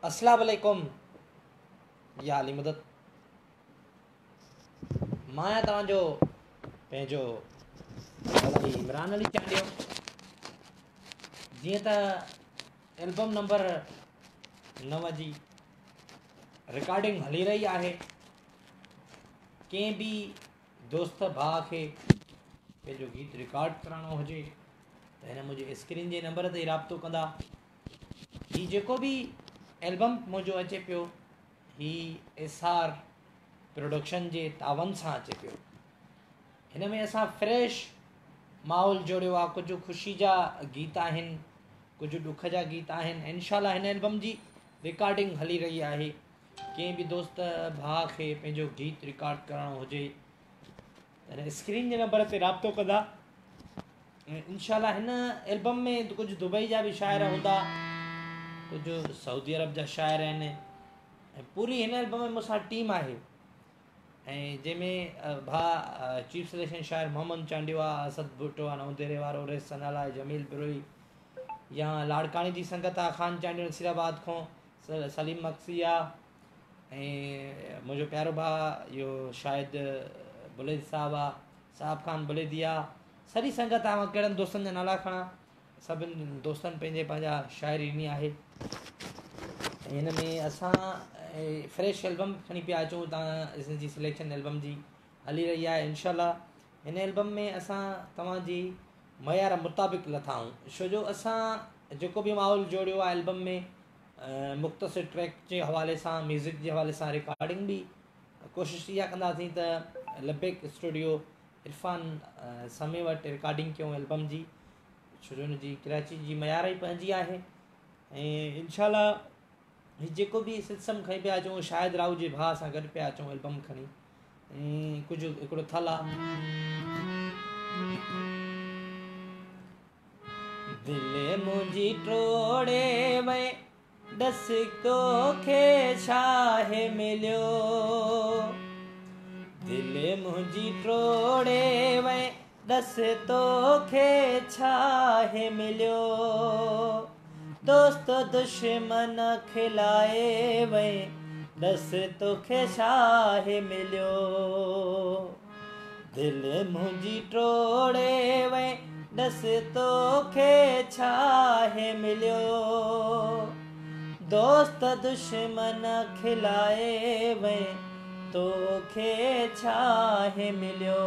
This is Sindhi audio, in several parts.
اسلام عليڪم يا علي مدد. مان آهيان توهان جو پنهنجو علي عمران علي چانڊيو. جيئن ته البم نمبر 9 جي رڪارڊنگ هلي رهي آهي، ڪنهن به دوست ڀاء کي پنهنجو گيت رڪارڊ ڪرائڻو هجي ته هن منهنجي اسڪرين جي نمبر تي رابطو ڪندا. هي جيڪو به البم منهنجو اچي پيو هي ايس آر پروڊڪشن جي تعاون سان اچي پيو. هن ۾ اسان فريش ماحول جوڙيو آهي، ڪجهه خوشي جا گيت آهن، ڪجهه ڏک جا گيت آهن. انشاء الله هن البم جي رڪارڊنگ هلي رهي آهي. ڪنهن به دوست ڀاء کي پنهنجو گيت رڪارڊ ڪرائڻو هجي ته هن اسڪرين جي نمبر تي رابطو ڪندا. انشاء الله هن البم ۾ ڪجهه دبئي جا به شاعر هوندا، ڪجهه سعودي عرب جا شاعر آهن ۽ پوري هن البم ۾ مون سان ٽيم آهي ۽ جنهن ۾ ڀاء چيف سليڪشن شاعر محمد چانڊيو آهي، اسد ڀٽو آهي نئون ديري وارو، ريس سنال آهي، جميل بروهي يا لاڙڪاڻي جي سنگت آهي، خان چانڊيو نصير آباد کان، سليم مگسي آهي ۽ منهنجو پيارو ڀاء اهو شاهد بليدي صاحب آهي، صاحب خان بليدي آهي، سڄي سنگت آهي. مان ڪهڙن دوستن جا نالا کڻان، سڀن دوستن پنهنجي پنهنجا شاعري ڏني آهي. هن ۾ اسان فريش البم کڻي پيا اچون، تان اس جي سليڪشن البم جي هلي رهي آهي. انشاء الله هن البم ۾ اسان توهان جي معيار مطابق لٿا آهيون، ڇو جو اسان جيڪو به ماحول جوڙيو آهي البم ۾ مختصر ٽريڪ جي حوالي سان، ميوزڪ جي حوالي سان، رڪارڊنگ به ڪوشش اها ڪنداسين ته لبيڪ اسٽوڊيو عرفان سمي وٽ رڪارڊنگ ڪيون البم جي، ڇو جو هن جي ڪراچي جي معيار ئي پنهنجي آهي. ۽ انشاء الله هي جيڪو به سلسلم کڻي پيا اچون، شاهد راهو جي ڀاء سان گڏ پيا اچون البم کڻي. ۽ ڪجهه هڪڙو ٿل آ، دل منهنجي ٽوڙي وئين ڏس توکي ڇاهي مليو، دل منهنجي ٽوڙي وئين ڏس توکي ڇاهي مليو، دوست دشمن کلائي وئين ڏس توکي ڇاهي مليو، دل منهنجي ٽوڙي وئين ڏس توکي ڇاهي مليو، دوست دشمن کلائي وئين توکي ڇاهي مليو.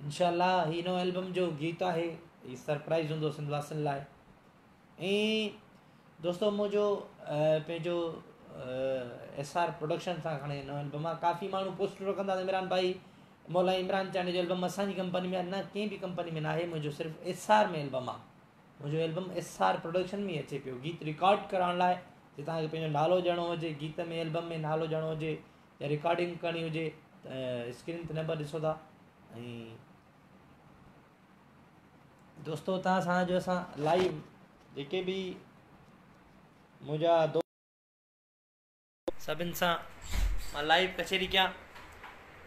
انشاء الله هي نئون البم جو گيت آهي، هي سرپرائز هوندو سنڌ واسين لاء. ۽ دوستو منهنجو پنهنجو ايس آر پروڊڪشن سان کڻي نئون البم آهي. ڪافي ماڻهو پوسٽ رکندا عمران ڀائي مولا عمران چانڊيو جو البم اسان جي ڪمپني ۾ آهي، نه ڪنهن به ڪمپني ۾ ناهي، منهنجو صرف ايس آر ۾ البم آهي. منهنجو البم ايس آر پروڊڪشن ۾ اچي پيو. گيت رڪارڊ ڪرائڻ لاء جي توهان کي پنهنجو نالو ڏيڻو هجي گيت ۾ البم ۾ نالو ڏيڻو هجي يا رڪارڊنگ ڪرڻي هجي ته اسڪرين تي نمبر ڏسو ٿا. ۽ دوستو توهان سان جو اسان لائيو جيڪي به منهنجا دوست سڀن سان مان لائيو ڪچهري ڪيان،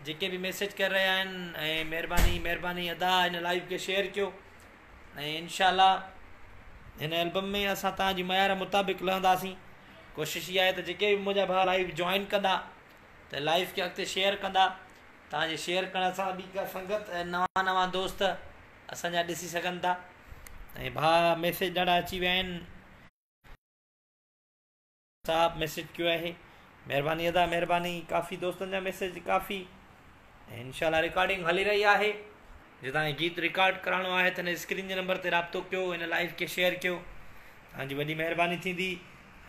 جيڪي به ميسيج ڪري رهيا آهن ۽ مهرباني مهرباني ادا هن لائيو کي شيئر ڪيو ۽ انشاء الله هن البم ۾ اسان توهان جي معيار مطابق لهنداسين. ڪوشش اها آهي ته جيڪي به منهنجا ڀاء لائيو جوائن ڪندا ته لائيو کي اڳتي شيئر ڪندا. توهان جي شيئر ڪرڻ سان ٻي ڪا سنگت ۽ نوان نوان دوست اسان جا ڏسي سگهن ٿا. ۽ ڀاء ميسيج ڏاڍا اچي ويا آهن. صاحب ميسيج ڪيو آهي، مهرباني ادا مهرباني. ڪافي دوستن جا ميسيج ڪافي. ۽ انشاء الله رڪارڊنگ هلي رهي آهي. جي توهان کي گيت رڪارڊ ڪرائڻو آهي ته هن اسڪرين جي نمبر تي رابطو ڪيو، هن لائيو کي شيئر ڪيو، توهان جي وڏي مهرباني ٿيندي.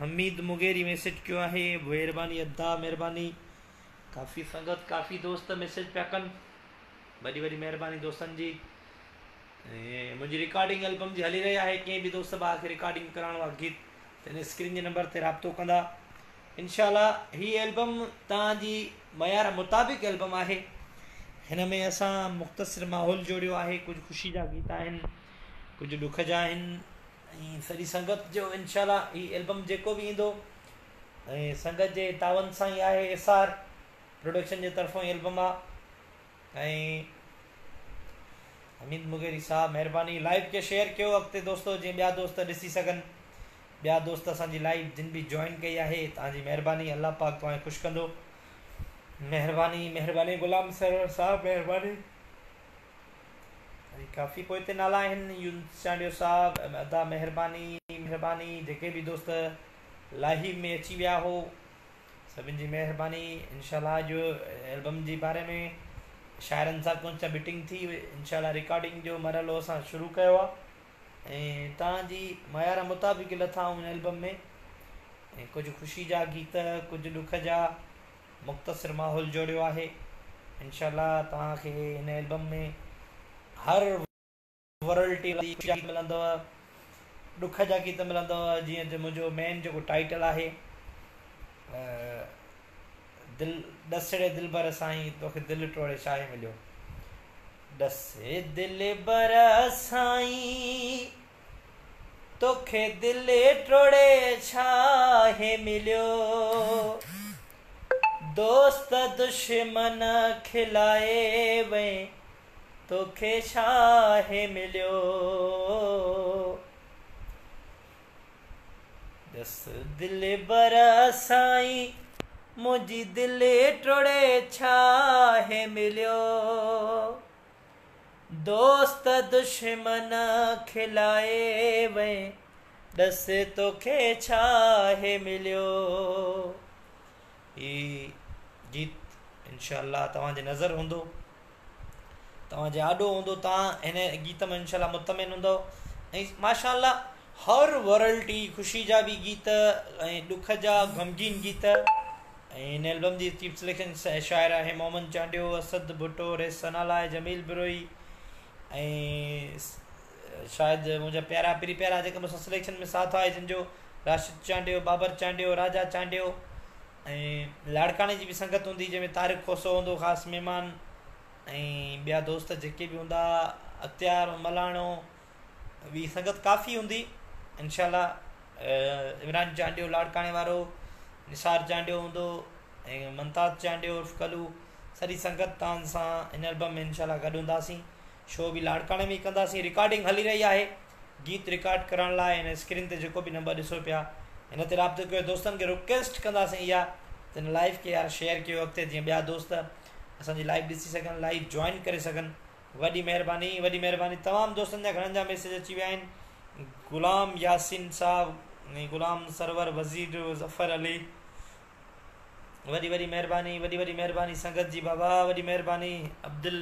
حميد مغيري ميسيج ڪيو آهي، مهرباني ادا مهرباني. ڪافي سنگت ڪافي دوست ميسيج پيا ڪن، وڏي وڏي مهرباني دوستن جي. ۽ منهنجي رڪارڊنگ البم جي هلي رهي آهي، ڪنهن به دوست ڀاء کي رڪارڊنگ ڪرائڻو آهي گيت ته هن اسڪرين جي نمبر تي رابطو ڪندا. انشاء الله هي البم توهان جي معيار مطابق البم آهي. هن ۾ اسان مختصر ماحول جوڙيو آهي، ڪجهه خوشي جا گيت آهن، ڪجهه ڏک جا آهن ۽ سڄي سنگت جو انشاء الله هي البم جيڪو به ايندو ۽ سنگت جي تعاون سان ئي آهي. ايس آر پروڊڪشن جي طرفون هي البم آهي ۽ حميد مغيري صاحب مهرباني لائيو کي شيئر ڪيو اڳتي دوستو جيئن ٻيا دوست ڏسي سگهن ٻيا دوست اسان جي لائيو جن به جوائن ڪئي آهي توهان جي مهرباني الله پاڪ توهان کي خوش ڪندو مهرباني مهرباني غلام سرور صاحب مهرباني ۽ ڪافي پوئتي نالا آهن يونس چانڊيو صاحب ادا مهرباني مهرباني جيڪي به دوست لائيو ۾ اچي ويا هو سڀن جي مهرباني انشاء الله اڄ البم جي باري ۾ شاعرن سان ڪجهه ميٽنگ ٿي انشاء الله رڪارڊنگ جو مرحلو اسان شروع ڪيو آهي ۽ توهان جي معيار مطابق لٿا آهيون هن البم ۾ ۽ ڪجهه خوشي جا گيت ڪجهه ڏک جا مختصر ماحول جوڙيو آهي انشاء الله توهان کي هن البم ۾ هر ورائٽي جا گيت ملندو ڏک جا گيت ملندو جيئن ته منهنجو مين جيڪو ٽائيٽل آهي دل ڏس ڙي دلبر سائين توکي دل ٽوڙي ڇاهي مليو ڏس دلبر سائين توکي دل ٽوڙي ڇاهي مليو دوست دشمن کلائي وئين توکي ڇاهي مليو؟ ڏس دلبر سائين منهنجي دل ٽوڙي ڇاهي مليو؟ دوست دشمن کلائي وئين ڏس توکي ڇاهي مليو؟ هي گيت انشاء الله توهان جي نظر هوندو. توهان جي آڏو هوندو توهان هن گيت ۾ انشاء الله مطمئن هوندؤ ۽ ماشاء الله هر ورائٽي خوشي جا به گيت ۽ ڏک جا غمگين گيت ۽ هن البم جي چيف سليڪشن شاعر آهي محمد چانڊيو اسد ڀٽو ريس ثنا لاء جميل بروهي ۽ شايد منهنجا پيارا پري پيارا جيڪا مون سان سليڪشن ۾ ساٿ آهي جن جو راشد چانڊيو بابر چانڊيو راجا چانڊيو ۽ لاڙڪاڻي جي به سنگت هوندي جنهن ۾ طارق کوسو هوندو خاص مهمان ۽ ٻيا دوست جيڪي به هوندا اختيار ملاڻو ٻي سنگت ڪافي هوندي انشاء الله عمران چانڊيو لاڙڪاڻي وارو نثار چانڊيو هوندو ۽ ممتاز چانڊيو عرف ڪلو سڄي سنگت تان سان هن البم ۾ انشاء الله گڏ هونداسين شو به لاڙڪاڻي ۾ ئي ڪنداسين رڪارڊنگ هلي رهي آهي گيت رڪارڊ ڪرڻ لاء هن اسڪرين تي جيڪو به نمبر ڏسو پيا هن تي رابطو ڪيو دوستن کي رڪويسٽ ڪنداسين اها ته هن لائيو کي يار شيئر ڪيو اڳتي جيئن ٻيا دوست اسان جي لائيو ڏسي سگهن لائيو جوائن ڪري سگهن وڏي مهرباني وڏي مهرباني تمام دوستن جا گهڻن جا ميسيج اچي ويا آهن غلام ياسين صاحب ۽ غلام سرور وزير ظفر علي وڏي وڏي مهرباني وڏي وڏي مهرباني سنگت جي بابا وڏي مهرباني عبدل